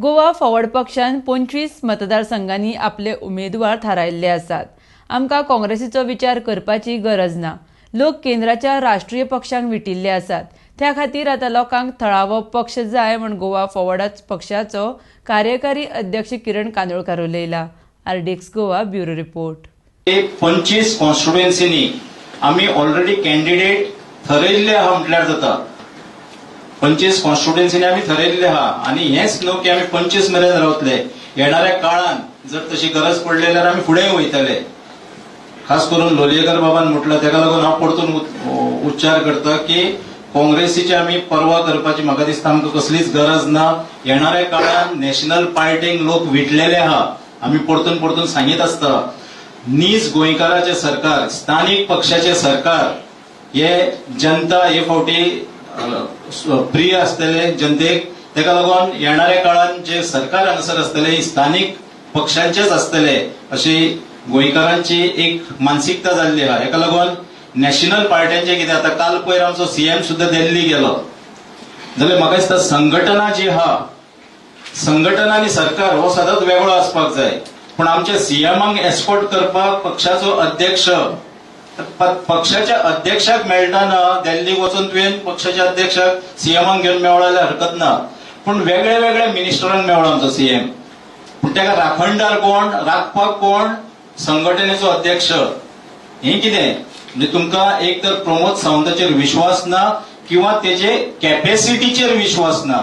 Goa forward पक्षान 25 मतदारसंघांनी आपले उमेदवार थारायल्ले आसात. आमकां काँग्रेसीचो विचार करपाची गरज ना. लोक केंद्राच्या राष्ट्रीय पक्षांक विटिल्ले आसात. त्या खातीर आतां लोकांक थळावो पक्ष जाय म्हूण गोवा फॉरवर्ड पक्षाचो कार्यकारी अध्यक्ष किरण कांदोळकार उलयला. RDX Goa, bureau report. 25 कॉन्स्टिट्युएन्सीनी आमी ऑलरेडी कॅन्डिडेट थरयल्ले आहा म्हटल्यार जाता. 25 कॉन्स्टिट्युएन्सीनी आमी थरयल्ले आहा आनी हेंच न्हू की आमी 25 मेरेन रावतले. येणाऱ्या काळान जर तशी गरज पडली जाल्यार आमी फुडें वयतले. खास करून लोलयेकर बाबान म्हटलं, तेका लागून हांव परतून उच्चार करता की काँग्रेसीची आमी पर्वा करपाची म्हाका दिसता आमकां कसलीच गरज ना. येणाऱ्या काळान नॅशनल पार्टीक लोक विटलेले आहा. आमी परतून परतून सांगीत आसता, नीज गोंयकाराचे सरकार, स्थानीक पक्षाचे सरकार हे जनता हे फावटी प्रिय आसतले जनतेक. तेका लागून येणाऱ्या काळान जे सरकार हांगासर आसतले ही स्थानीक पक्षांचेच आसतले अशी गोंयकारांची एक मानसिकता जाल्ली आहा. हेका लागून नॅशनल पार्ट्यांचे कितें, आतां काल पयर आमचो सीएम सुद्दां दिल्ली गेलो जाल्यार म्हाका दिसता संघटना जी आहा, संघटना आनी सरकार हो सदांच वेगळो आसपाक जाय. पूण आमच्या सीएमाक एस्कॉर्ट करपाक पक्षाचो अध्यक्ष, पक्षाच्या अध्यक्षाक मेळटा ना. दिल्लीक वचून तुवें पक्षाच्या अध्यक्षाक, सीएमाक घेवन मेवळो जाल्यार हरकत ना, पूण वेगळे वेगळे मिनिस्टरांक मेवळो आमचो सीएम. पूण ताका राखणदार कोण, राखपाक कोण? संघटनेचो अध्यक्ष. हें कितें म्हणजे तुमकां एक तर प्रमोद सावंताचेर विश्वास ना किंवा तेजे कॅपॅसिटीचेर विश्वास ना.